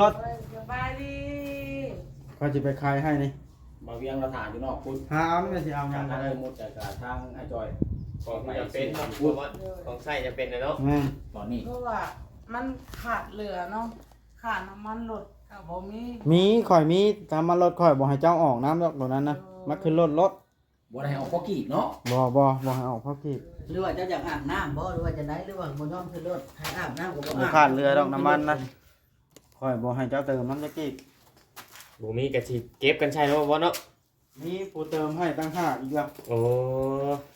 ລົດ ສະບາຍດີ ຂ້ອຍຊິໄປຂາຍໃຫ້ນີ້ ບ່າວວຽງລາວຖ້າຢູ່ນອກພຸ້ນ ຫາເອົາ ມັນຊິເອົາຫຍັງ ທາງອ້າຍມຸດ ແລ້ວກະທາງອ້າຍຈ້ອຍ ຂອງຈຳເປັນເນາະ ຂອງໃຊ້ຈຳເປັນເນາະ ແມ່ນ ຕອນນີ້ ເພາະວ່າມັນຂາດເຫຼືອເນາະ ຄ່ານ້ຳມັນລົດກໍບໍ່ມີ ມີ ຂ້ອຍມີ ນ້ຳມັນລົດຂ້ອຍບໍ່ໃຫ້ເຈົ້າອອກນຳດອກໂຕນັ້ນນະ ເອີ ມາຂຶ້ນລົດໂລດ ບໍ່ໄດ້ໃຫ້ອອກເພາະກີບເນາະ ບໍ່ ບໍ່ ບໍ່ໃຫ້ອອກເພາະກີບ ຫຼືວ່າເຈົ້າຢາກອາບນ້ຳບໍ່ ຫຼືວ່າຈັ່ງໃດ ຫຼືວ່າບໍ່ຍອມຂຶ້ນລົດ ໃຫ້ອາບນ້ຳກໍບໍ່ອາບ ບໍ່ຂາດເຫຼືອດອກນ້ຳມັນນະ ຂ້ອຍບໍ່ໃຫ້ເຈົ້າເຕີມນຳຈັກກີບ ບໍ່ມີກໍຊິເກັບກັນໃຊ້ແລ້ວບໍ່ເນາະ ມີຜູ້ເຕີມໃຫ້ຕ່າງຫາກອີກລະ ໂອ້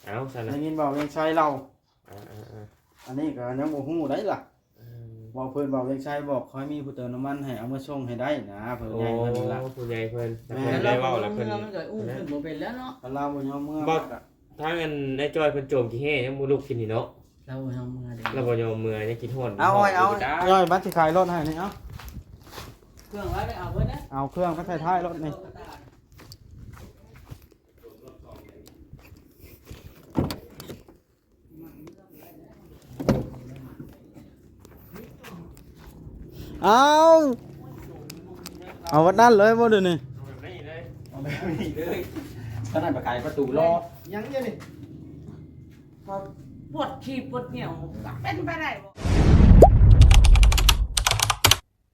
ເອົາຊັ້ນນະ ໄດ້ຍິນບໍ່ ວຽງໄຊລາວ ອ່າໆໆ ອັນນີ້ກໍຍັງບໍ່ຮູ້ໄດ໋ລະ ເອີ ເວົ້າເພິ່ນ ເວົ້າວຽງໄຊບອກ ຂ້ອຍມີຜູ້ເຕີມນ້ຳມັນໃຫ້ ເອົາມາສົ່ງໃຫ້ໄດ້ນະ ເພິ່ນໃຫຍ່ເພິ່ນລະ ໂອ້ ຜູ້ໃຫຍ່ເພິ່ນ ແມ່ນ ເພິ່ນໄດ້ເວົ້າແລ້ວ ເພິ່ນ ມັນກໍອຸ້ມຂຶ້ນບໍ່ເປັນແລ້ວເນາະ ຄັນລາວບໍ່ຍອມເມືອ ບໍ່ ທາງອັນນາຍຈ້ອຍເພິ່ນໂຈມຂີ້ແຮ່ຍັງບໍ່ລຸກກິນນີ້ເນາະ ລາວບໍ່ຍອມເມືອເດ້ ລາວບໍ່ຍອມເມືອ ຍັງກິນຮ້ອນ ເອົາ ເອົາ ເອົາ ຈ້ອຍ ມາຊິຂາຍລົດໃຫ້ນີ້ ເອົາ ເຄື່ອງລາວໄດ້ເອົາເບິດເດ້ ເອົາເຄື່ອງໄປໃສ່ທ້າຍລົດນີ້ ເອົາ ເອົາວັດນັ້ນເລີຍບໍ່ ດຽວນີ້ ເອົາແບບນີ້ເລີຍ ຕອນນັ້ນໄປຂາຍປະຕູລໍ ຍັງຢູ່ນີ້ ປວດຂີ້ປວດໜຽວ ເປັນໄປໄດ້ບໍ່?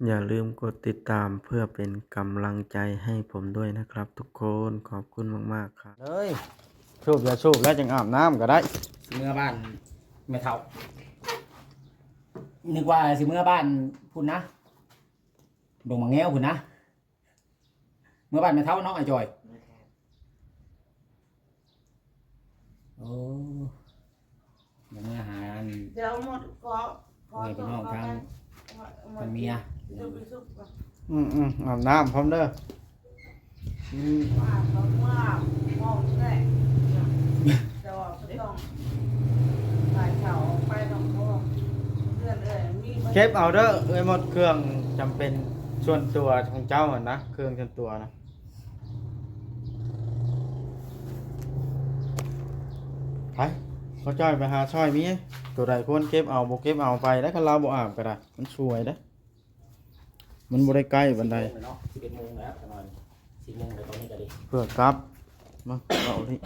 อย่าลืมกดติดตามเพื่อเป็นกำลังใจให้ผมด้วยนะครับทุกคน ขอบคุณมากๆ ครับ เอ้ย สูบยาสูบแล้วจึงอาบน้ำก็ได้ สิเมือบ้านแม่เฒ่า นึกว่าสิเมือบ้านพุ้นนะ ดงมะแง้วพุ้นนะ เมือบ้านแม่เฒ่าเนาะ อ้ายจอย โอ้ บ่มาหาอัน เดี๋ยวหมดขอ ขอ เออ พี่น้องทาง หมด ทางเมีย อืมๆ อาบน้ำพร้อมเด้อ อืม อาบน้ำ อาบน้ำ แต่ว่าบ่ต้อง สายเสาออกไปดอก เพราะว่าเพื่อนเอ้ยมี เก็บเอาเด้อ เอ้ยมด เครื่องจำเป็นส่วนตัวของเจ้าหั่นนะ เครื่องส่วนตัวนะ ไป เขาจ้อยไปหาซอยมี ตัวใดควรเก็บเอา บ่เก็บเอาไปได้ คันลาวบ่อาบก็ได้ มันสวยเด้ มันบ่ได้ใกล้ปานใด สิบเอ็ดโมงแล้วเนาะ สิบเอ็ดโมงแล้ว ประมาณสี่โมงแล้ว ตอนนี้ก็ดี เพื่อกลับ มา เอาดิ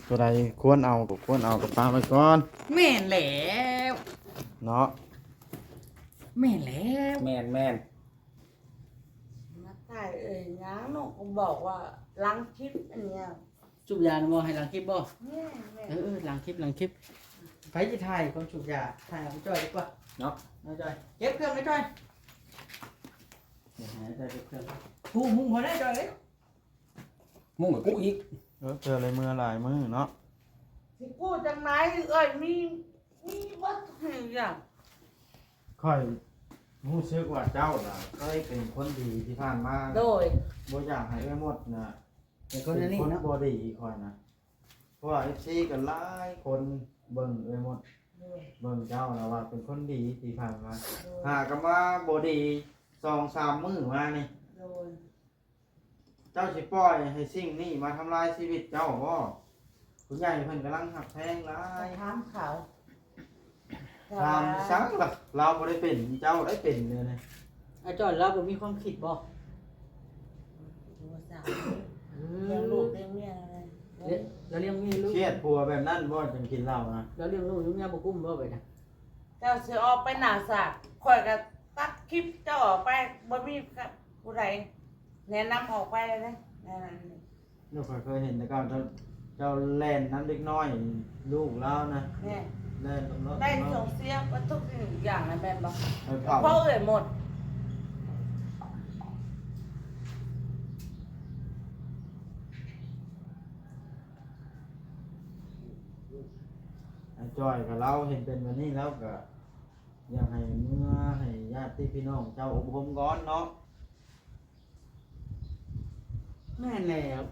ตัวใดควรเอาก็ควรเอาก็ปะไว้ก่อน แม่นแล้ว เนาะ แม่นแล้ว แม่นๆ มาถ่ายเอ่ยนะ นกบอกว่าล้างคลิปอันเนี้ย สูบยาน่ะบ่ ให้ล้างคลิปบ่ แม่นๆ เออๆ ล้างคลิป ล้างคลิป ไผสิถ่ายคนสูบยา ถ่ายเอาไปจ่อยดีกว่า เนาะ เอาจ่อย เก็บเครื่องไว้จ่อย เดี๋ยวให้จ่อยเก็บเครื่อง กู้มุ้งพอได้จ่อยเอ้ย มุ้งก็กู้อีก เออ เจอเลยเมือหลายมื้อเนาะ สิกู้จังไหนเอ้ย มี มีเบิดทุกอย่าง ข้อยรู้สึกว่าเจ้าน่ะเคยเป็นคนดีที่ผ่านมา โดย บ่อยากให้เอื้อยมดน่ะ เป็นคนอันนี้เนาะ เป็นคนบ่ดีข้อยนะ เพราะว่าเอฟซีก็หลายคนเบิ่งเอื้อยมด โดย เบิ่งเจ้านะว่าเป็นคนดีที่ผ่านมา โดย หากะมาบ่ดีสองสามมื้อมานี่ โดย เจ้าสิปล่อยให้สิ่งนี้มาทำลายชีวิตเจ้าบ่ ผู้ใหญ่เพิ่นกำลังฮักแพงหลาย ถามเขา ถามซักล่ะ ลาวบ่ได้เป็น เจ้าได้เป็นเด้นี่ อาจารย์ลาวบ่มีความคิดบ่ บ่สร้าง อืม เลี้ยงลูกเลี้ยงเมียอะไร แล้วเลี้ยงเมียลูก เครียดผัวแบบนั้นบ่ จังกินเหล้านะ แล้วเลี้ยงลูกเลี้ยงเมียบ่กุ้มบ่ไปนะ เจ้าสิออกไปหน้าสาก ข้อยก็ตัดคลิปเจ้าออกไป บ่มีผู้ใดแนะนำออกไปเลยเด้ นั่นน่ะ แล้วข้อยเคยเห็นแต่เก่า เจ้า เจ้าแล่นนำเด็กน้อย ลูกลาวนะ แม่น แล่นนำรถ ได้ส่งเสียเบิดทุกสิ่งทุกอย่างนะ แม่นบ่ ไปเผา เพราะเอื้อยมด ไอ้จ้อยกับลาวเห็นเป็นแบบนี้แล้วก็ อยากให้เมือให้ญาติพี่น้องเจ้าอบรมก่อนเนาะ แม่นแล้ว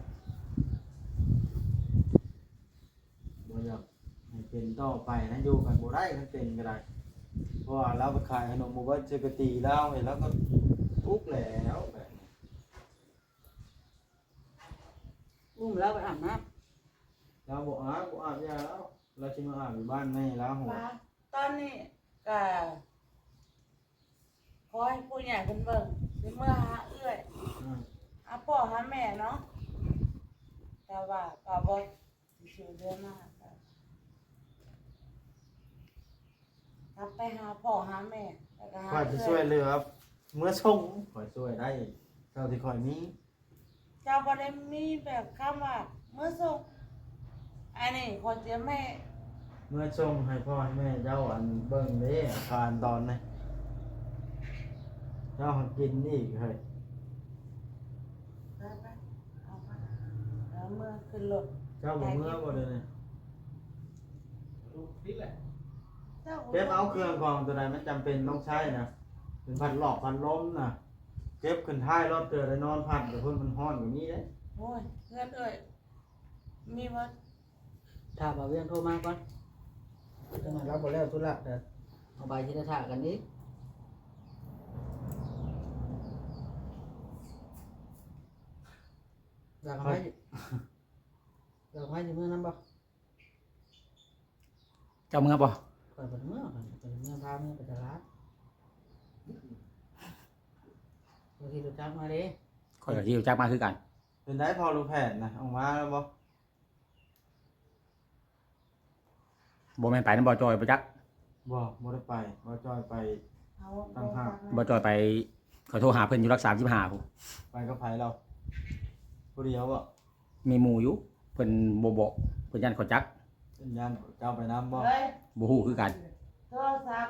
บ่อยากให้เป็นต่อไปนะ อยู่กันบ่ได้ คันเป็นก็ได้ เพราะว่าลาวไปขายขนมบ่เบิด สิไปตีลาว แล้วก็ทุกข์แล้วแบบนี้ อุ้มลาวไปอาบน้ำ ลาวบ่อาบ บ่อาบยาลาว ลาวสิมาอาบอยู่บ้านแม่ลาว ว่าตอนนี้ก็ ຂໍໃຫ້ຜູ້ໃຫຍ່ເພິ່ນເບິ່ງ ຊິເມືອຫາເອື້ອຍ ອືມ ຫາພໍ່ຫາແມ່ເນາະ. ແຕ່ວ່າກໍບໍ່ ຊິເດີນມາ ກັບໄປຫາພໍ່ຫາແມ່ ແລ້ວກໍຫາ ຂ້ອຍຊິຊ່ວຍເຫຼືອເມືອສົ່ງ ຂ້ອຍຊ່ວຍໄດ້ເທົ່າທີ່ຂ້ອຍມີ. ເຈົ້າບໍ່ໄດ້ມີແບບຄຳວ່າເມືອສົ່ງ ອັນນີ້ຂ້ອຍຈະແມ່ ເມືອສົ່ງໃຫ້ພໍ່ໃຫ້ແມ່ເຈົ້າ ອັນ ເບິ່ງເດ້ ອາການຕອນນີ້ ເຈົ້າຫາກິນອີກເຮີ້ຍ. ໄປໆ ເອົາມາ ເອົາເມືອຂຶ້ນລົດ. ເຈົ້າບໍ່ເມືອບໍ່ເດີນີ້? ເກັບເອົາເຄື່ອງຂອງຕົວໃດມັນຈຳເປັນຕ້ອງໃຊ້ນະ ເປັນພັດຫຼອກພັດລົມນະ ເກັບຂຶ້ນທ້າຍລົດ ເທື່ອໄດ້ນອນພັດຢູ່ພຸ້ນ ມັນຮ້ອນກໍມີເດ້. ໂອ້ຍ ເຮືອນເອື້ອຍມີເບິດ. ຖ້າບ່າວວຽງໂທມາກ່ອນ ຈັກໜ່ອຍລາວບໍ່ແລ້ວທຸລະ ແຕ່ເອົາໃບທີ່ໄດ້ຖ້າກັນອີກ ຢາກເອົາໃຫ້ ຢາກເອົາໃຫ້ຊິເມືອນຳບໍ່? ເຈົ້າເມືອບໍ່? ຂ້ອຍບໍ່ໄດ້ເມືອ ຂ້ອຍໄປເມືອ ພາເມືອໄປຕະຫຼາດ ຂ້ອຍຂີ່ລົດຈັກມາເດ້. ຂ້ອຍກໍຂີ່ລົດຈັກມາຄືກັນ. ເປັນໃດພໍ່ລູກແພດນະ ອອກມາແລ້ວບໍ່? ບໍ່ແມ່ນໄປນຳບ່າວຈ່ອຍບໍ່ຈັກ? ບໍ່ ບໍ່ໄດ້ໄປ ບ່າວຈ່ອຍໄປຕ່າງຫາກ. ບ່າວຈ່ອຍໄປ ຂ້ອຍໂທຫາເພິ່ນຢູ່ຫຼັກສາມສິບຫ້າພຸ້ນ. ໄປກັບໃຜລາວ? ຜູ້ດຽວບໍ່? ມີໝູ່ຢູ່ ເພິ່ນບໍ່ບອກ ເພິ່ນຢ້ານເຂົາຈັກ. ເພິ່ນຢ້ານເຈົ້າໄປນຳບໍ່? ເຮີ້ຍ ບໍ່ຮູ້ຄືກັນ ໂທລະສັບ.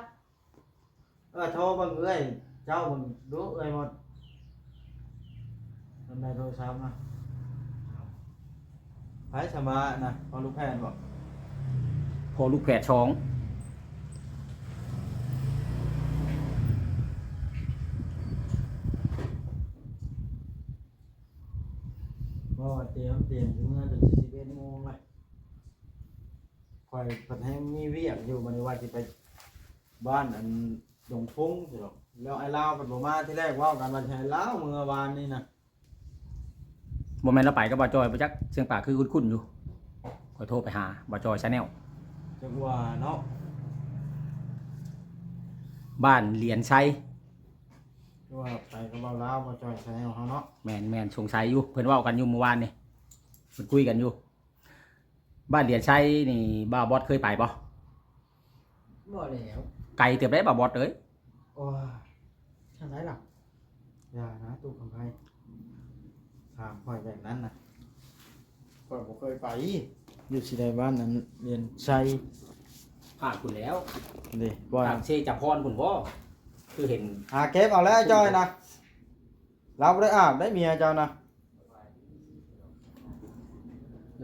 ເອີ ໂທເບິ່ງເອື້ອຍເຈົ້າເບິ່ງດູ ເອື້ອຍໝົດ ມັນໄດ້ໂທລະສັບມາ. ໃຜສະມານະ ພໍ່ລູກແພດບໍ? ພໍ່ລູກແພດສອງ. ບໍ່ວ່າຕຽມ ຕຽມຊິເມືອຈົນສິບເອັດໂມງລະ. ຂ້ອຍພັດແຮ່ງມີວຽກຢູ່ ບັດນີ້ວ່າຊິໄປບ້ານອັນດົງທຸງຊີ້ດອກ ແລ້ວອ້າຍລາວພັດບໍ່ມາ. ທີແລກເວົ້າກັນວ່າຊິໃຫ້ລາວເມືອວານນີ້ນະ. ບໍ່ແມ່ນລາວໄປກັບບ່າວຈ່ອຍບໍ່ຈັກ ສຽງປາກຄືຄຸ້ນໆຢູ່. ຂ້ອຍໂທໄປຫາບ່າວຈ່ອຍ Channel ຈັກວ່າເນາະ ບ້ານຫຼຽນໄຊ. ຄືວ່າໄປກັບບ່າວລາວ ບ່າວຈ່ອຍ Channel ເຮົາເນາະ. ແມ່ນໆ ສົງໄສຢູ່ ເພິ່ນເວົ້າກັນຢູ່ມື້ວານນີ້ ເພິ່ນຄຸຍກັນຢູ່. ບ້ານຫຼຽນໄຊນີ້ ບ່າວບອດເຄີຍໄປບໍ່? ບໍ່ແລ້ວ ໄກເຕີບເດ້ບ່າວບອດເອີຍ. ໂອ້ຍ ທາງໃດລະ? ຢ່ານະ ຕູ້ຄຳໄພ ຖາມຂ້ອຍແບບນັ້ນນະ ຂ້ອຍບໍ່ເຄີຍໄປ. ຢູ່ຊິໄດ້ ບ້ານອັນຫຼຽນໄຊ ພາກພຸ້ນແລ້ວເດ້ ບ່ອນເຊຈະພອນພຸ້ນບໍ່? ຄືເຫັນ ຫາເກັບເອົາແລ້ວຈ້ອຍນະ ລາວບໍ່ໄດ້ອາບໄດ້ເມຍເຈົ້ານະ.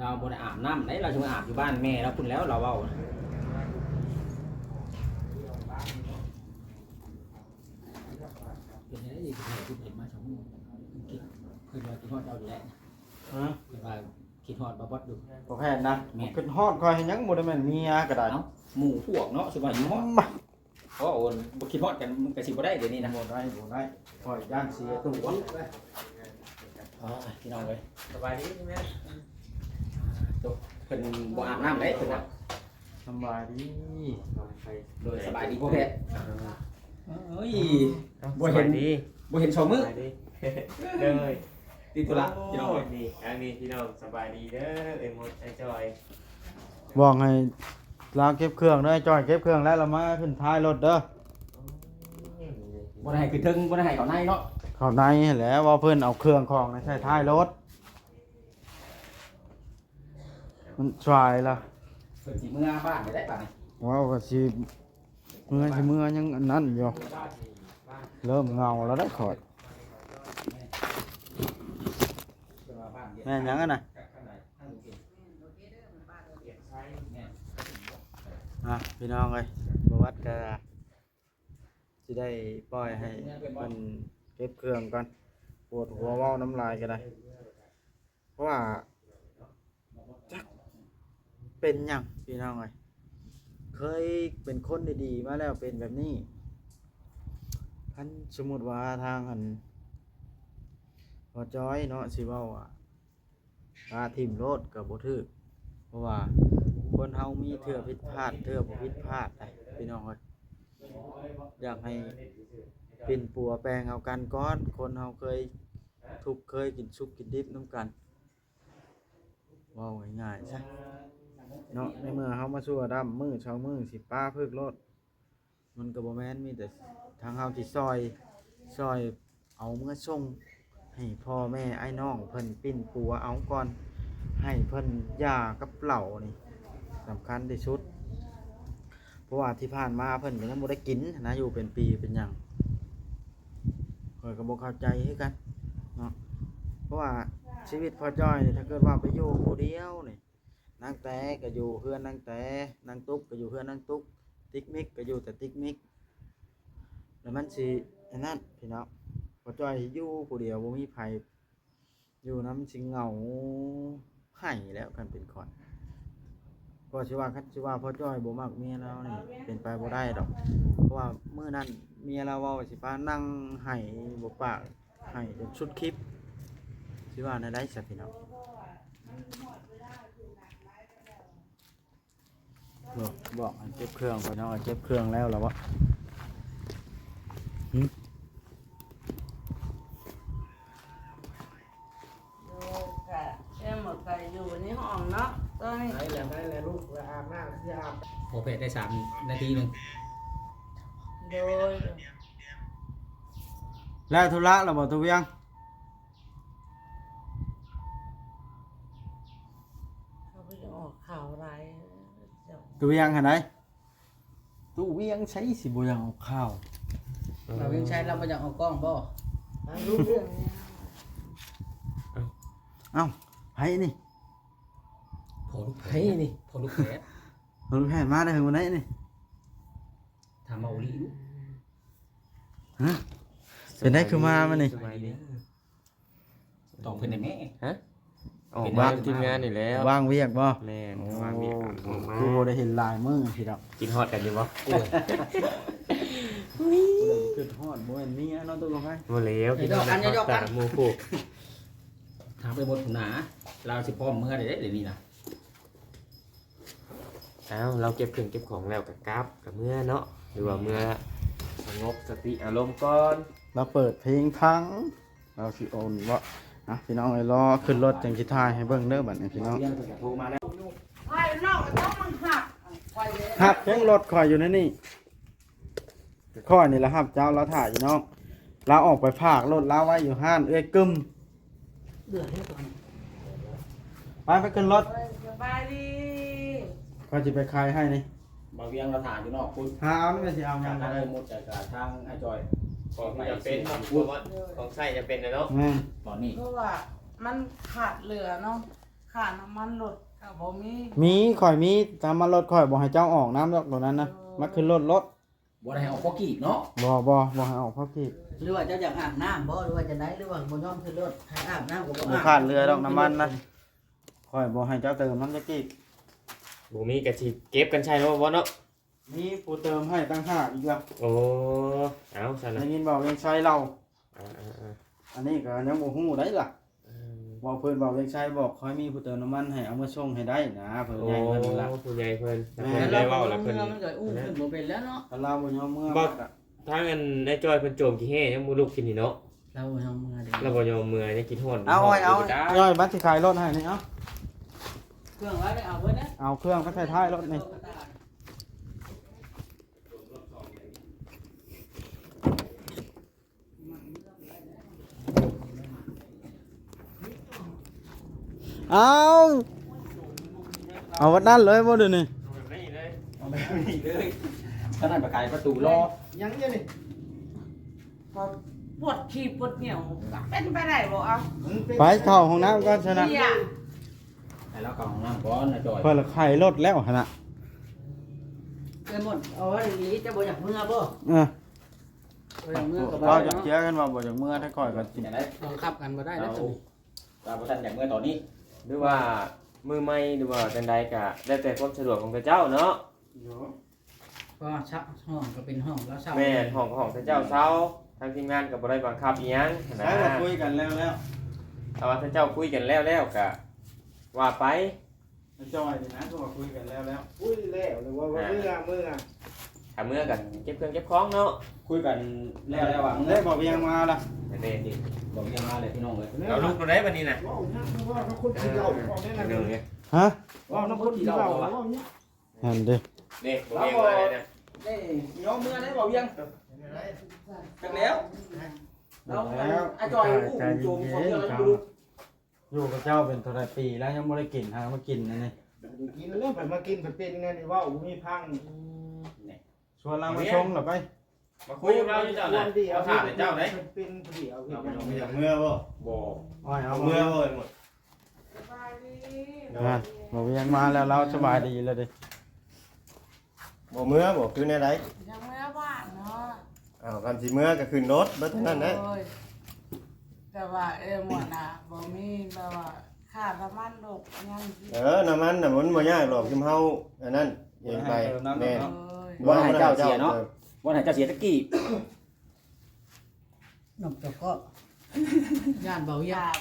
ລາວບໍ່ໄດ້ອາບນ້ຳໃດ ລາວຊິມາອາບຢູ່ບ້ານແມ່ລາວພຸ້ນແລ້ວ ລາວເວົ້າ. ເປັນຈັ່ງໃດ ຄິດເຫັນມາສອງມື້ ຄິດ ຄິດວ່າຄິດຮອດເຈົ້າຢູ່ແລ້ວ. ຮະ? ຄິດວ່າຄິດຮອດບ່າວບອດຢູ່ ບໍ່ແມ່ນນະ. ແມ່ນ ຄິດຮອດຂ້ອຍເຮັດຫຍັງ ບໍ່ໄດ້ແມ່ນເມຍກໍໄດ້. ເອົ້າ ໝູ່ພວກເນາະ ຊິວ່າຄິດຮອດ ມາ ໂອ້ ບໍ່ຄິດຮອດກັນມັນກໍຊິບໍ່ໄດ້ດຽວນີ້ນະ. ບໍ່ໄດ້ ບໍ່ໄດ້ ຂ້ອຍຢ້ານເສຍຕົວ. ໂອ້ຍ ພີ່ນ້ອງເອີຍ ສະບາຍດີແມ່. ໂຕ ເພິ່ນບໍ່ອາບນ້ຳເດ້ເພິ່ນນະ. ສະບາຍດີ ໂດຍ ສະບາຍດີພໍ່ແພດ. ເອີ ເອີຍ ເອົ້າ ບໍ່ເຫັນ ສະບາຍດີ ບໍ່ເຫັນສອງມື້ ສະບາຍດີ ເດີ ຕິດທຸລະ ໂອ້ ພີ່ນ້ອງເອີຍ. ນີ້ ອັນນີ້ພີ່ນ້ອງ ສະບາຍດີເດີ ເອີຍມົດ ອ້າຍຈ່ອຍ. ບອກໃຫ້ລາວເກັບເຄື່ອງເດີ ອ້າຍຈ່ອຍເກັບເຄື່ອງແລ້ວ ລາວມາຂຶ້ນທ້າຍລົດເດີ. ບໍ່ໄດ້ໃຫ້ຂຶ້ນເທິງ ບໍ່ໄດ້ໃຫ້ເຂົ້າໃນເນາະ ເຂົ້າໃນຫັ້ນແຫຼະ. ວ່າເພິ່ນເອົາເຄື່ອງຂອງໃສ່ທ້າຍລົດ ມັນສາຍລະ ເພິ່ນຊິເມືອບ້ານໄດ້ບາດນີ້. ເວົ້າວ່າຊິເມືອ ຊິເມືອຍັງອັນນັ້ນຢູ່ ເລີ່ມເຫງົາແລ້ວໄດ໋ຂ້ອຍ. ແມ່ນຫຍັງຫັ້ນນະ? ອ່ະ ພີ່ນ້ອງເອີຍ ບໍ່ວັດກະຊິໄດ້ປ່ອຍໃຫ້ເພິ່ນເກັບເຄື່ອງກ່ອນ ປວດຫົວເວົ້ານຳຫຼາຍກໍໄດ້. ເພາະວ່າຈັກເປັນຫຍັງພີ່ນ້ອງເອີຍ ເຄີຍເປັນຄົນດີໆມາແລ້ວເປັນແບບນີ້. ຄັນສົມມຸດວ່າທາງອັນ ພໍ່ຈ້ອຍເນາະ ຊິເວົ້າວ່າ ປະຖິ້ມໂລດກໍບໍ່ຖືກ ເພາະວ່າຄົນເຮົາມີເທື່ອຜິດພາດເທື່ອບໍ່ຜິດພາດໄດ໋ພີ່ນ້ອງເອີຍ. ຢາກໃຫ້ ປິ່ນປົວແປງເອົາກັນກ່ອນ ຄົນເຮົາເຄີຍທຸກເຄີຍກິນສຸກກິນດິບນຳກັນ ເວົ້າງ່າຍໆຊະເນາະ. ໃນເມື່ອເຮົາມາຊົ່ວດຳມື້ສອງມື້ ຊິປາເພິກໂລດ ມັນກໍບໍ່ແມ່ນ ມີແຕ່ທາງເຮົາຊິຊ່ອຍ ຊ່ອຍເອົາເມືອສົ່ງໃຫ້ພໍ່ແມ່ອ້າຍນ້ອງເພິ່ນປິ່ນປົວເອົາກ່ອນ ໃຫ້ເພິ່ນຢ່າກັບເຫຼົ້ານີ້ສຳຄັນທີ່ສຸດ ເພາະວ່າທີ່ຜ່ານມາເພິ່ນກໍຍັງບໍ່ໄດ້ກິນນະ ຢູ່ເປັນປີເປັນຫຍັງ ຂ້ອຍກໍບໍ່ເຂົ້າໃຈຄືກັນເນາະ. ເພາະວ່າຊີວິດພໍ່ຈ້ອຍນີ້ ຖ້າເກີດວ່າໄປຢູ່ຜູ້ດຽວນີ້ ນາງແຕກໍຢູ່ເຮືອນນາງແຕ ນາງຕຸກກໍຢູ່ເຮືອນນາງຕຸກ ຕິກມິກກໍຢູ່ແຕ່ຕິກມິກ ແລ້ວມັນຊິອັນນັ້ນພີ່ນ້ອງ ພໍ່ຈ້ອຍຢູ່ຜູ້ດຽວ ບໍ່ມີໃຜຢູ່ນຳ ຊິເຫງົາ ໄຫ້ແລ້ວ ຄັນເປັນຂ້ອຍ. ກໍຊິວ່າ ຄັນຊິວ່າພໍ່ຈ້ອຍບໍ່ມັກເມຍລາວນີ້ ເປັນໄປບໍ່ໄດ້ດອກ ເພາະວ່າມື້ນັ້ນເມຍລາວເວົ້າຊິພານັ່ງໄຫ້ບໍ່ປາກ ໄຫ້ຈົນສຸດຄລິບ ຊິວ່າແນວໃດຊະພີ່ນ້ອງ? ບອກ ບອກໃຫ້ເກັບເຄື່ອງ ຂ້ອຍນ້ອງເກັບເຄື່ອງແລ້ວລະບໍ່? ຫຶ? ໂດຍ ກະແມ່ນໝົດໄປຢູ່ໃນຫ້ອງເນາະ ຕອນນີ້ ໄດ້ແລ້ວ ໄດ້ແລ້ວລູກ ລະອາບນ້ຳ ຊິອາບ ຂໍເພດໄດ້ສາມນາທີໜຶ່ງ ໂດຍ. ແລ້ວທຸລະລະບໍ່ ຕູ້ວຽງ? ເຂົາໄປອອກຂ່າວຫຼາຍ ຕູ້ວຽງຫັ້ນໃດ? ຕູ້ວຽງໃສຊິບໍ່ຢາກອອກຂ່າວ? ບ່າວວຽງໄຊລາວບໍ່ຢາກອອກກ້ອງບໍ່? ເອົ້າ ໃຜນີ້? ພໍ່ລູກແພດ ໃຜນີ້? ພໍ່ລູກແພດ ພໍ່ລູກແພດມາໄດ້ເຖິງວັນໃດນີ້? ຖາມມາໂອລິດູ. ຮະ? ເປັນໄດຄືມາມື້ນີ້? ສະບາຍດີ. ຕອບເພິ່ນໄດ້ແມ້? ຮະ? ອອກມາ ເປັນງານທີມງານນີ້ແຫຼ້ວ ວ່າງວຽກບໍ່? ແມ່ນ ໂອ້ ວ່າງວຽກ ຄືບໍ່ໄດ້ເຫັນຫຼາຍມື້ພີ່ນ້ອງ ຄິດຮອດກັນຢູ່ບໍ່? ໂອ້ຍ ຄິດຮອດ ບໍ່ແມ່ນເມຍເນາະ ຕົກລົງໃຜ? ບໍ່ແລ້ວ ຄິດຮອດ ຕາໝູ່ຄູ່ ຖາມໄປໝົດພຸ້ນນາ ລາວຊິພ້ອມເມືອໄດ້ເດ້ ດຽວນີ້ນະ. ອ້າວ ລາວເກັບເຄື່ອງເກັບຂອງແລ້ວກໍກັບ ກໍເມືອເນາະ ຫຼືວ່າເມືອສະຫງົບສະຕິອາລົມກ່ອນ ລາວເປີດເພງຟັງ ລາວຊິໂອນເບາະ ອ່ະ ພີ່ນ້ອງເອີຍ ລໍຂຶ້ນລົດຈັ່ງຊິຖ່າຍໃຫ້ເບິ່ງເດີ ບັດນີ້ພີ່ນ້ອງ ຮັບເພງລົດຂ້ອຍຢູ່ໃນນີ້. ຂ້ອຍນີ້ລະຮັບເຈົ້າລາວຖ້າຢູ່ເນາະ ລາວອອກໄປຝາກລົດລາວໄວ້ຢູ່ຮ້ານເອື້ອຍກຶມ ເດືອດແລ້ວຕອນ ໄປ ໄປຂຶ້ນລົດ ສະບາຍດີ ຂ້ອຍຊິໄປຂາຍໃຫ້ນີ້ ບ່າວວຽງລາວຖ້າຢູ່ນອກພຸ້ນ ຫາເອົານີ້ແມ່ນຊິເອົາຫຍັງ ທາງອ້າຍມຸດ ແລ້ວກໍທາງອ້າຍຈ້ອຍ ຂອງຈຳເປັນ ຂອງໃຊ້ຈຳເປັນນະເນາະ ແມ່ນ ຕອນນີ້ ເພາະວ່າມັນຂາດເຫຼືອເນາະ ຄ່ານ້ຳມັນລົດກໍບໍ່ມີ ມີ ຂ້ອຍມີ ນ້ຳມັນລົດຂ້ອຍບໍ່ໃຫ້ເຈົ້າອອກນຳດອກ ໂຕນັ້ນນະ ເອີ ມາຂຶ້ນລົດໂລດ ບໍ່ໄດ້ໃຫ້ອອກເພາະກີບເນາະ ບໍ່ ບໍ່ ບໍ່ໃຫ້ອອກເພາະກີບ ຫຼືວ່າເຈົ້າຢາກອາບນ້ຳບໍ່ ຫຼືວ່າຈັ່ງໃດ ຫຼືວ່າບໍ່ຍອມຂຶ້ນລົດ ໃຫ້ອາບນ້ຳກໍບໍ່ອາບ ບໍ່ຂາດເຫຼືອດອກນ້ຳມັນນະ ຂ້ອຍບໍ່ໃຫ້ເຈົ້າເຕີມນຳຈັກກີບ ບໍ່ມີກໍຊິເກັບກັນໃຊ້ໂລດບໍ່ເນາະ ມີຜູ້ເຕີມໃຫ້ຕ່າງຫາກອີກລະ ໂອ້ ເອົາຊັ້ນນະ ໄດ້ຍິນເວົ້າວຽງໄຊເລົ່າ ອ່າໆໆ ອັນນີ້ກໍຍັງບໍ່ຮູ້ໄດ໋ລະ ເອີ ເວົ້າເພິ່ນ ເວົ້າວຽງໄຊບອກ ຂ້ອຍມີຜູ້ເຕີມນ້ຳມັນໃຫ້ເອົາມາສົ່ງໃຫ້ໄດ້ນະ ເພິ່ນໃຫຍ່ເພິ່ນລະ ໂອ້ ຜູ້ໃຫຍ່ເພິ່ນ ແມ່ນ ເພິ່ນໄດ້ເວົ້າລະ ເພິ່ນ ມັນກໍອູ້ຂຶ້ນບໍ່ເປັນແລ້ວເນາະ ຄັນລາວບໍ່ຍອມເມືອ ບອກ ທາງອັນນາຍຈ້ອຍເພິ່ນໂຈມຂີ້ແຮ່ຍັງບໍ່ລຸກກິນນີ້ເນາະ ລາວບໍ່ຍອມເມືອເດ້ ລາວບໍ່ຍອມເມືອ ຍັງກິນຮ້ອນ ເອົາ ເອົາ ເອົາ ຈ້ອຍ ບັດຊິຂາຍລົດໃຫ້ນີ້ ເອົາ ເຄື່ອງໄວ້ໄປເອົາເບິດເດ້ ເອົາເຄື່ອງໄປໃສ່ທ້າຍລົດນີ້ ເອົາ ເອົາວັດນັ້ນເລີຍບໍ່ ດຽວນີ້ ເອົາແບບນີ້ເລີຍ ຂະໜາດໄປໄຂປະຕູລໍ ຍັງຢູ່ນີ້ ປວດຂີ້ປວດໜຽວ ເປັນໄປໄດ້ບໍ່ ເອົາ ໄປເຂົ້າຫ້ອງນ້ຳກ່ອນຊະນະ ໃຫ້ລາວເຂົ້າຫ້ອງນ້ຳກ່ອນນະ ຈ່ອຍ ຂ້ອຍລະໄຂລົດແລ້ວຫັ້ນນະ ເອີ ໝົດ ເອົາໄວ້ອີ່ຫຼີ ເຈົ້າບໍ່ຢາກເມືອບໍ່? ເອີ ບໍ່ຢາກເມືອກໍບໍ່ ເວົ້າຈັກເທື່ອ ຄັນວ່າບໍ່ຢາກເມືອ ແຕ່ຂ້ອຍກໍຊິ ບັງຄັບກັນບໍ່ໄດ້ເດ້ ເອົາ ຕອນນີ້ ວ່າບໍ່ທັນຢາກເມືອຕອນນີ້ ຫຼືວ່າມື້ໃໝ່ ຫຼືວ່າຈັ່ງໃດກໍແລ້ວແຕ່ຄວາມສະດວກຂອງເຂົາເຈົ້າເນາະ ເນາະ ເພາະວ່າເຊົ່າ ຫ້ອງກໍເປັນຫ້ອງລາວເຊົ່າ ແມ່ນ ຫ້ອງກໍຫ້ອງເຂົາເຈົ້າເຊົ່າ ທາງທີມງານກໍບໍ່ໄດ້ບັງຄັບອີ່ຫຍັງຫັ້ນນະ ໃຊ້ວ່າຄຸຍກັນແລ້ວແລ້ວ ຖ້າວ່າເຂົາເຈົ້າຄຸຍກັນແລ້ວແລ້ວກໍວ່າໄປ ອ້າຍຈ້ອຍນີ້ນະ ຄືວ່າຄຸຍກັນແລ້ວແລ້ວ ຄຸຍແລ້ວ ຫຼືວ່າ ອ່າ ເມືອ ເມືອ ຖ້າເມືອກໍເກັບເຄື່ອງເກັບຂອງເນາະ ຄຸຍກັນແລ້ວແລ້ວວ່າ ເດ້ ບໍ່ວຽງມາລະ ເດ້ ບໍ່ວຽງມາແລ້ວ ພີ່ນ້ອງເອີຍ ເອົາລູກໂຕໃດບັດນີ້ນະ ເວົ້າຍາກ ເພາະວ່າຄົນກິນເຫຼົ້າ ເອີ ເວົ້າແນວນັ້ນ ຮະ ເວົ້ານຳຄົນກິນເຫຼົ້າ ເວົ້າຍາກ ຫັ້ນເດ້ ເດ້ ບໍ່ວຽງມາແລ້ວນະ ເດ້ ຍອມເມືອໄດ້ບໍ່ວຽງ ຈັກແລ້ວ ເອົາແລ້ວ ອ້າຍຈ່ອຍ ອຸ້ມໂຈມຂອງເຈົ້າແລ້ວ ຢູ່ກັບເຈົ້າເປັນເທົ່າໃດປີແລ້ວ ຍັງບໍ່ໄດ້ກິນ ຫາມາກິນອັນນີ້ ກິນແລ້ວ ໄປມາກິນ ໄປເປັນແນວນີ້ ເວົ້າບໍ່ມີພັງ ອືມ ນີ້ ຊວນລາວມາຊົງລະໄປ ມາຄຸຍກັບລາວຢູ່ເຈົ້ານະ ເອົາຖ້າແຕ່ເຈົ້າເດ້ ເປັນຜູ້ດຽວ ເອົາໄປ ເອົາໄປ ຢາກເມືອບໍ່? ບໍ່ ໂອ້ຍ ເອົາເມືອບໍ່ໄປໝົດ ສະບາຍດີ ອ່າ ບໍ່ວຽງມາແລ້ວ ລາວສະບາຍດີແລ້ວເດ້ ບໍ່ເມືອບໍ່? ຄືແນວໃດ? ຢາກເມືອບ້ານເນາະ ອ້າວ ຄັນຊິເມືອກໍຂຶ້ນລົດເບິດເທົ່ານັ້ນແຫຼະ ໂດຍ ແຕ່ວ່າ ເອີ ໝົດນະ ບໍ່ມີແບບວ່າ ຄ່ານ້ຳມັນລົດຫຍັງ ເອີ ນ້ຳມັນນະ ມັນບໍ່ຍາກດອກ ຊຸມເຮົາອັນນັ້ນເອງໄປ ແມ່ນ ໂດຍ ບໍ່ໃຫ້ເຈົ້າເສຍເນາະ ເອີ ບໍ່ໃຫ້ເຈົ້າເສຍຈັກກີບ ນົກເຈົ້າເກາະ ຢ້ານເບົາວຽງ ຢ້ານ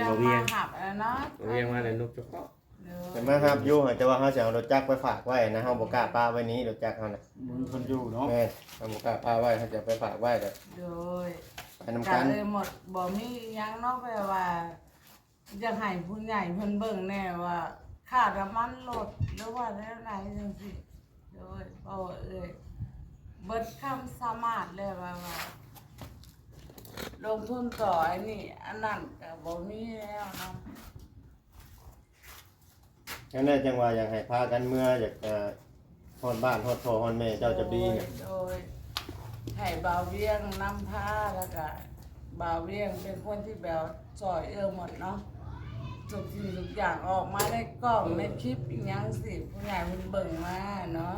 ເບົາວຽງ ມາຮັບແລ້ວເນາະ ເບົາວຽງມາແລ້ວນົກເຈົ້າເກາະ ໂດຍ ເພິ່ນມາຮັບຢູ່ ແຕ່ວ່າເຮົາຊິເອົາລົດຈັກໄປຝາກໄວ້ນະ ເຮົາບໍ່ກ້າປະໄວ້ນີ້ ລົດຈັກເຮົານະ ເບິ່ງເພິ່ນຢູ່ເນາະ ແມ່ນ ເຮົາບໍ່ກ້າປະໄວ້ ເຮົາຈະໄປຝາກໄວ້ແລ້ວ ໂດຍ ໄປນຳກັນ ກໍເລີຍໝົດ ບໍ່ມີອີ່ຫຍັງເນາະ ແບບວ່າ ຢາກໃຫ້ຜູ້ໃຫຍ່ເພິ່ນເບິ່ງແດ່ວ່າ ຄ່ານ້ຳມັນລົດ ຫຼືວ່າແນວໃດຈັ່ງຊີ້ ໂດຍ ເພາະວ່າເອີຍເບິດຄວາມສາມາດແລ້ວ ວ່າ ວ່າລົງທຶນຕໍ່ອັນນີ້ອັນນັ້ນກໍບໍ່ມີແລ້ວເນາະ ຈັ່ງໃດຈັ່ງວ່າຢາກໃຫ້ພາກັນເມືອ ຢາກ ເອີ ຮອດບ້ານຮອດພໍ່ຮອດແມ່ເຈົ້າຈະດີນະ ໂດຍ ໂດຍ ໃຫ້ບ່າວວຽງນຳພາ ແລ້ວກະບ່າວວຽງເປັນຄົນທີ່ແບບຊ່ອຍເອື້ອໝົດເນາະ ທຸກສິ່ງທຸກຢ່າງອອກມາໃນກ້ອງ ເອີ ໃນຄລິບອີ່ຫຍັງຊີ້ ຜູ້ໃຫຍ່ເພິ່ນເບິ່ງມາເນາະ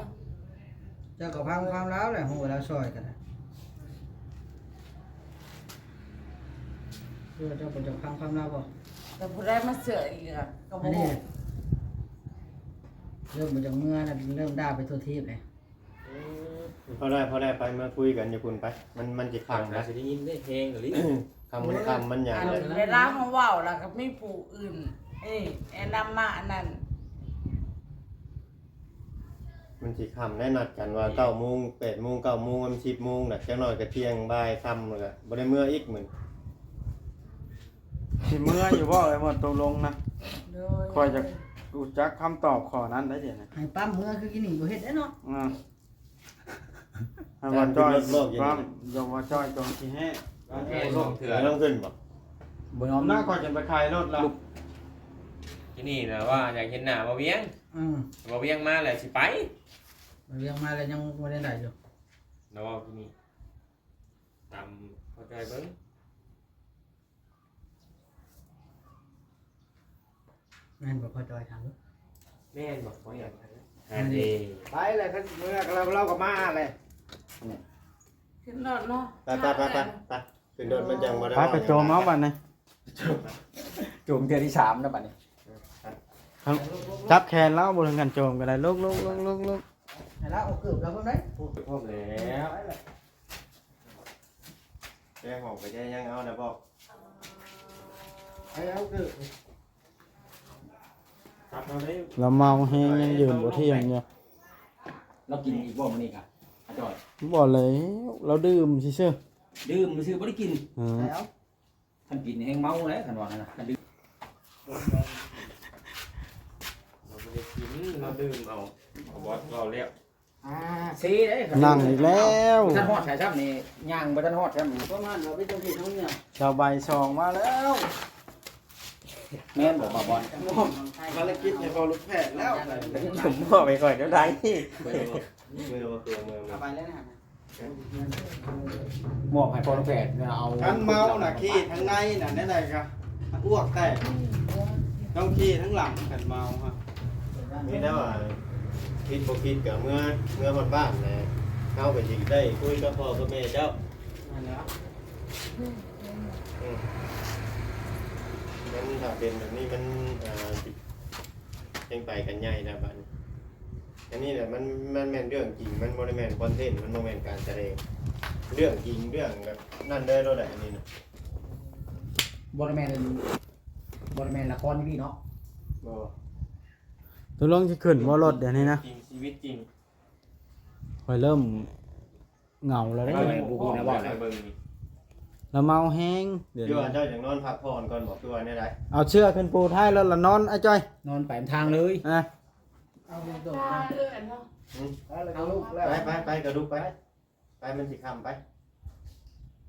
ເຈົ້າກໍຟັງຄວາມລາວແຫຼະ ຮູ້ວ່າລາວຊ່ອຍກັນນະ ເພື່ອເຈົ້າບໍ່ຈະຟັງຄວາມລາວບໍ່? ແຕ່ຜູ້ໃດມາເຊື່ອອີກກໍບໍ່ຮູ້ ເລີ່ມບໍ່ຈາກເມືອນະ ເລີ່ມດ່າໄປທົ່ວທີບເລີຍ ອືມ ພໍໄດ້ ພໍໄດ້ ໄປ ມາຄຸຍກັນຢູ່ພຸ້ນໄປ ມັນ ມັນຊິຄ່ຳ ໜ້າຊິໄດ້ຍິນເດ້ ແຮງອີ່ຫຼີ ຄ່ຳ ມັນຄ່ຳ ມັນຫຍັງ ອັນເວລາເຮົາເວົ້າລະກໍມີຜູ້ອື່ນ ເອີ ແນະນຳມາອັນນັ້ນ ມັນຊິຄ່ຳໄດ໋ ນັດກັນວ່າເກົ້າໂມງ ແປດໂມງ ເກົ້າໂມງ ມັນສິບໂມງນະ ຈັກໜ້ອຍກໍທ່ຽງ ບ່າຍ ຄ່ຳ ແລ້ວກໍບໍ່ໄດ້ເມືອອີກມື້ນີ້ ຊິເມືອຢູ່ບໍ່? ໄອ້ໝົດຕົກລົງນະ ໂດຍ ຂ້ອຍຈະຮູ້ຈັກຄຳຕອບຂໍ້ນັ້ນໄດ໋ດຽວນີ້ ໃຫ້ປ້ຳເມືອຄືກີ້ນີ້ບໍ່ເຮັດໄດ້ເນາະ ອືມ ໃຫ້ວ່າຈ່ອຍປ້ຳ ຢ່າວ່າຈ່ອຍຕົງຊິແຮະ ໂອເຄ ສອງເທື່ອ ບໍ່ຕ້ອງຂຶ້ນບໍ່? ບໍ່ຍອມນະ ຂ້ອຍຈະໄປຂາຍລົດລະ ທີ່ນີ້ນະວ່າຢາກເຫັນໜ້າບ່າວວຽງ ອືມ ບ່າວວຽງມາແລ້ວຊິໄປ ບ່າວວຽງມາແລ້ວຍັງບໍ່ໄດ້ໄດ້ຢູ່ ລາວເວົ້າທີ່ນີ້ ຕາມພໍຈ່ອຍເບິ່ງ ແມ່ນບໍ່ພໍຈ່ອຍ ຖາມດູ ແມ່ນບໍ່ພໍຫຍັງ ອັນນີ້ ໄປແລ້ວ ຄັນເມືອ ລາວ ລາວກໍມາແຫຼະ ຂຶ້ນລົດເນາະ ໄປ ໄປ ໄປ ໄປ ຂຶ້ນລົດ ມັນຈັ່ງບໍ່ໄດ້ ໄປ ໄປໂຈມເອົາບັດນີ້ ໂຈມເທື່ອທີສາມນະບັດນີ້ ຈັບແຂນລາວບໍ່ ເຖິງຂັ້ນໂຈມກໍໄດ້ ລຸກໆໆໆ ໃຫ້ລາວເອົາເກີບລາວເບິ່ງໄດ້ ໂອ້ຍ ພ້ອມແລ້ວ ແກ້ຫອມກໍແກ້ຍັງເອົານະບອກ ໃຫ້ເອົາເກີບ ລາວເມົາແຮງ ຍັງຢືນບໍ່ທ່ຽງຢູ່ ລາວກິນອີກບໍ່ມື້ນີ້ກະ ອາຈ່ອຍ ບໍ່ແລ້ວ ລາວດື່ມຊື່ໆ ດື່ມຊື່ໆ ບໍ່ໄດ້ກິນ ເອີ ໃຫ້ເອົາ ຄັນກິນແຮງເມົາແຫຼະ ຄັນວ່ານັ້ນນະ ຄັນດື່ມ ລາວບໍ່ໄດ້ກິນ ລາວດື່ມເອົາ ເອົາບອດເວົ້າແລ້ວ ອ່າ ເຊເດ້ ນັ່ງອີກແລ້ວ ບໍ່ທັນຮອດໃສຊ້ຳນີ້ ຍ່າງບໍ່ທັນຮອດຊ້ຳນີ້ ປະມານວ່າເປັນຈັ່ງຊີ້ເນາະເນຍ ຊາວໃບສອງມາແລ້ວ ແມ່ນບໍ່ ບ່າວບອນ? ມອບພາລະກິດໃຫ້ພໍ່ລູກແພດແລ້ວ ມອບໃຫ້ຂ້ອຍແນວໃດ? ເມືອ ເມືອ ເມືອ ເມືອ ເອົາໄປເລີຍນະ ມອບໃຫ້ພໍ່ແພດເນາະ ເອົາ ຄັນເມົານະ ຂີ້ທາງໃນນະ ແນວໃດກະອ້ວກແຕກ ຕ້ອງຂີ້ທາງຫຼັງ ຄັນເມົາຮະ ມີແຕ່ວ່າຄິດບໍ່ຄິດກະເມືອ ເມືອຮອດບ້ານແຫຼະ ເຮົາກະຊິໄດ້ຄຸຍກັບພໍ່ກັບແມ່ເຈົ້າ ນັ້ນແຫຼະ ອືມ ມັນຖ້າເປັນແບບນີ້ມັນ ອ່າ ແຮງໄປກັນໃຫຍ່ແລ້ວບາດນີ້ ອັນນີ້ແຫຼະ ມັນ ມັນແມ່ນເລື່ອງຈິງ ມັນບໍ່ໄດ້ແມ່ນຄອນເທັນ ມັນບໍ່ແມ່ນການສະແດງ ເລື່ອງຈິງ ເລື່ອງແບບນັ້ນເລີຍໂລດແຫຼະ ອັນນີ້ນະ ບໍ່ໄດ້ແມ່ນ ບໍ່ໄດ້ແມ່ນລະຄອນນີ້ເນາະ ບໍ່ ຕົກລົງຊິຂຶ້ນບໍ່ລົດດຽວນີ້ນະ ຈິງ ຊີວິດຈິງ ຂ້ອຍເລີ່ມເຫງົາແລ້ວເດ້ ຂ້ອຍບໍ່ຮູ້ນະເວົ້າ ລະເມົາແຮງດຽວນີ້ ຄືວ່າເຈົ້າຢາກນອນພັກຜ່ອນກ່ອນບໍ ຄືວ່າແນວໃດ? ເອົາເສື້ອຂຶ້ນປູທ້າຍລົດລະນອນ ອ້າຍຈ້ອຍ ນອນໄປນຳທາງເລີຍ ອາ ເອົາ ໄປ ໄປ ໄປ ກະລຸກໄປ ໄປ ມັນຊິຄ່ຳໄປ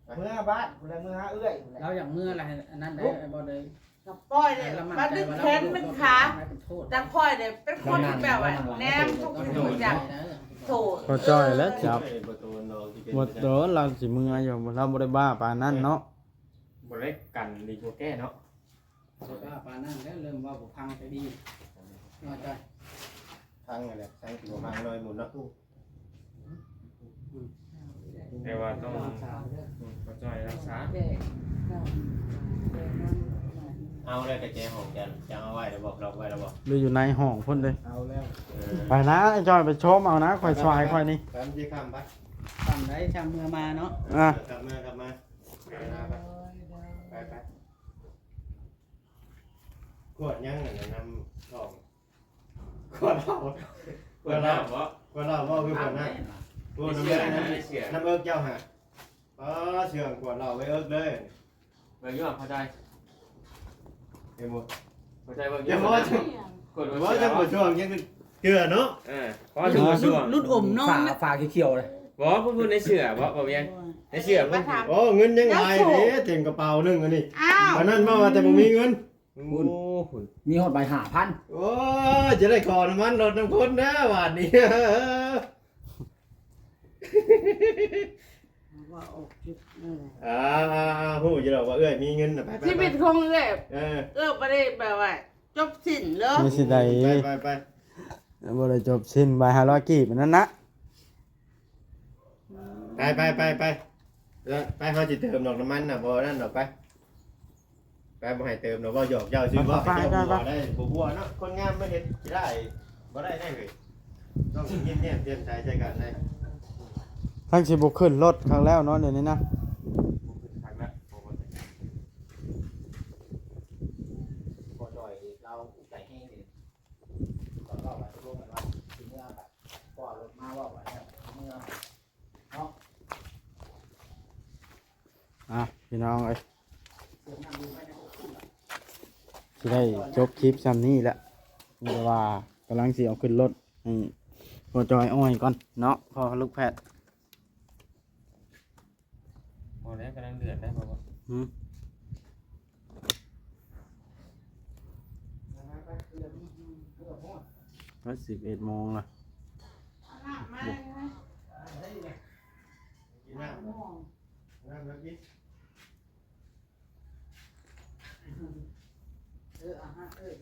ໄປ ເມືອບ້ານ ພຸ້ນແຫຼະ ເມືອຫາເອື້ອຍພຸ້ນແຫຼະ ລາວຢາກເມືອລະ ອັນນັ້ນແຫຼະ ບໍ່ໄດ້ ກະປ່ອຍເດ້ ມາດຶງແຂນດຶງຂາ ແຕ່ຂ້ອຍເດ້ເປັນຄົນທີ່ແບບວ່າແນມທຸກສິ່ງທຸກຢ່າງ ໂທ ພໍຈ່ອຍແລ້ວຈັບ ບໍ່ໂດນ ລາວຊິເມືອຢູ່ ລາວບໍ່ໄດ້ບ້າປານນັ້ນເນາະ ບໍ່ໄດ້ກັນດີກວ່າແກ້ເນາະ ບໍ່ບ້າປານນັ້ນແລ້ວ ເລີ່ມເວົ້າບໍ່ຟັງໄປດີ ພໍຈ່ອຍ ພັງຫັ້ນແຫຼະ ທັງທີ່ບໍ່ພັງນ້ອຍໝູ່ເນາະ ແຕ່ວ່າຕ້ອງ ອືມ ພໍຈ່ອຍຮັກສາ ເອົາແລ້ວກະແຈຫ້ອງ ຈະ ຈະເອົາໄວ້ແລ້ວບໍ ລັອກໄວ້ແລ້ວບໍ ຫຼືຢູ່ໃນຫ້ອງພຸ້ນເດ້ ເອົາແລ້ວ ເອີ ໄປນະ ອ້າຍຈ້ອຍໄປຊົມເອົານະ ຂ້ອຍສວາຍຂ້ອຍນີ້ ໄປ ມັນຊິຄ່ຳໄປ ຄ່ຳໄດ໋ ຊ່າງເມືອມາເນາະ ອ່າ ກັບມາ ກັບມາ ໄປ ໄປ ໄປ ຂວດຫຍັງອັນນັ້ນ ນ້ຳທອງ ຂວດເຫຼົ້າ ຂວດເຫຼົ້າບໍ ຂວດເຫຼົ້າບໍ ຄືຂວດນ້ຳ ຂວດນ້ຳເອິກ ນ້ຳເອິກເຈົ້າຫາ ອໍ ເຊື່ອງຂວດເຫຼົ້າໄວ້ເອິກເລີຍ ເບິ່ງຢູ່ບໍ່ ພໍຈ່ອຍ ເຫັນບໍ່ ພໍຈ່ອຍເບິ່ງຢູ່ ຢ່າບໍ່ ຂວດບໍ່ເຊື່ອ ບໍ່ເຊື່ອ ບໍ່ຊ່ວງຍັງເກືອເນາະ ເອີ ພໍເຊື່ອ ລຸດ ລຸດອົມນ້ອງ ຝາ ຝາຂຽວໆເລີຍ ບໍ່ ເພິ່ນ ເພິ່ນໃນເສື້ອບໍ່ ບໍ່ແມ່ນ ໃນເສື້ອເພິ່ນ ໂອ້ ເງິນຍັງຫຼາຍເດ້ ເຕັມກະເປົາໜຶ່ງອັນນີ້ ອ້າວ ອັນນັ້ນເວົ້າວ່າແຕ່ບໍ່ມີເງິນ ໂອ້ ພຸ້ນ ມີຮອດໃບຫ້າພັນ ໂອ້ຍ ຈະໄດ້ຂໍນ້ຳມັນລົດນຳຄົນເດີບາດນີ້ ວ່າອອກຈຸດນັ້ນແຫຼະ ອ່າ ຮູ້ຢູ່ດອກວ່າເອື້ອຍມີເງິນນະ ໄປ ໄປ ຊີວິດຂອງເອື້ອຍ ເອີ ເອື້ອຍບໍ່ໄດ້ແບບວ່າຈົບສິ້ນເລີຍ ມີຊິໄດ້ ໄປ ໄປ ໄປ ບໍ່ໄດ້ຈົບສິ້ນ ໃບຫ້າຮ້ອຍກີບອັນນັ້ນນະ ໄປ ໄປ ໄປ ໄປ ເອີ ໄປ ເຮົາຊິເຕີມດອກນ້ຳມັນນະ ບໍ່ນັ້ນດອກ ໄປ ໄປ ບໍ່ໃຫ້ເຕີມດອກ ເວົ້າຫຍອກເຈົ້າຊື່ ເວົ້າໃຫ້ເຈົ້າຫົວໄດ້ ບໍ່ຫົວເນາະ ຄົນງາມມາເຮັດຂີ້ຮ້າຍບໍ່ໄດ້ເດ້ເຮີ້ຍ ຕ້ອງຍິ້ມແຍ້ມແຈ່ມໃສໃສ່ກັນເດ້ ທັງຊິບໍ່ຂຶ້ນລົດຄັກແລ້ວເນາະ ດຽວນີ້ນະ ບໍ່ຂຶ້ນຄັກແລ້ວ ບໍ່ ບໍ່ ພໍຈ່ອຍລາວອຸກໃຈແຮງເດ ຕອນເວົ້າກັນຕົກລົງກັນວ່າຊິເມືອ ພໍລົດມາເວົ້າກັນແລ້ວເມືອ ເນາະ ອ່ະ ພີ່ນ້ອງເອີຍ ຊິໄດ້ຈົບຄລິບຊ່ຳນີ້ແຫຼະ ມີແຕ່ວ່າກຳລັງຊິເອົາຂຶ້ນລົດໃຫ້ພໍ່ຈ່ອຍອ້ອຍກ່ອນເນາະ ພໍ່ລູກແພດ ພໍແລ້ວ ກຳລັງເດືອດໄດ້ບໍ່? ຫືມ ມັນສິບເອັດໂມງລະ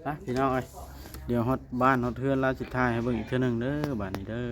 ໄປພີ່ນ້ອງເອີຍ ດຽວຮອດບ້ານຮອດເຮືອນລາວຊິຖ່າຍໃຫ້ເບິ່ງອີກເທື່ອໜຶ່ງເດີ ບາດນີ້ເດີ.